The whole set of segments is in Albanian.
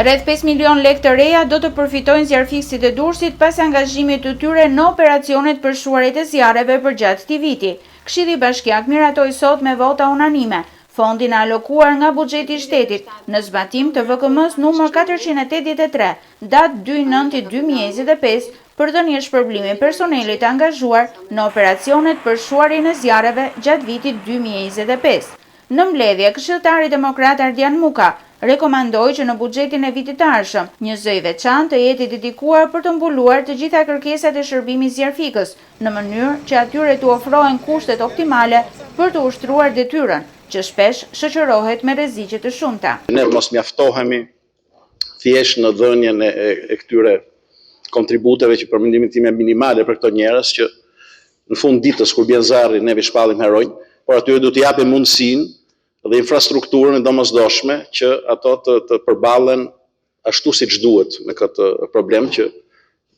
Rreth 5 milion lekë të reja do të përfitojnë zjarrfikësit e Durrësit pas angazhimit të tyre në operacionet për shuarjet e zjarreve përgjatë këtij viti. Këshilli Bashkiak miratoi sot me vota unanime fondin e alokuar nga buxheti i shtetit në zbatim të VKM-së numër 483, datë 2.9.2025, për dhënie shpërblimi personelit të angazhuar në operacionet për shuarjen e zjarreve gjatë vitit 2025. Në mbledhje, këshilltari demokrat Ardian Muka rekomandoi që në buxhetin e vitit të ardhshëm, një zë i veçantë të jetë i dedikuar për të mbuluar të gjitha kërkesat e shërbimit zjarrfikës, në mënyrë që atyre t'u ofrohen kushtet optimale për të ushtruar detyrën, që shpesh shoqërohet me rreziqe të shumta. Ne mos mjaftohemi thjesht në dhënien e, e, e këtyre kontributeve që për mendimin tim janë minimale për këto njerëz që në fund ditës kur bjen zjarri ne i shpallim heronj, por atyre duhet t'i japim mundësinë dhe infrastrukturën e domosdoshme që ato të, të përballen ashtu siç duhet me këtë problem që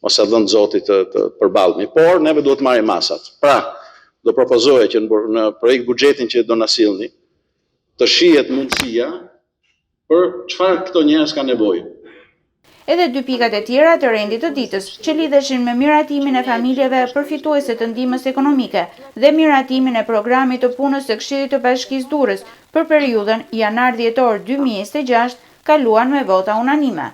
mos e dhëntë Zoti të, të përballemi. Por neve duhet të marrim masat. Pra, do propozoja që në, në projekt buxhetin që do na sillni, të shihet mundësia për çfarë këto njerëz kanë nevojë. Edhe dy pikat e tjera të rendit të ditës, që lidheshin me miratimin e familjeve përfituese të ndihmës ekonomike dhe miratimin e programit të punës së Këshillit të Bashkisë Durrës për periudhën janar-dhjetor 2026, kaluan me vota unanime.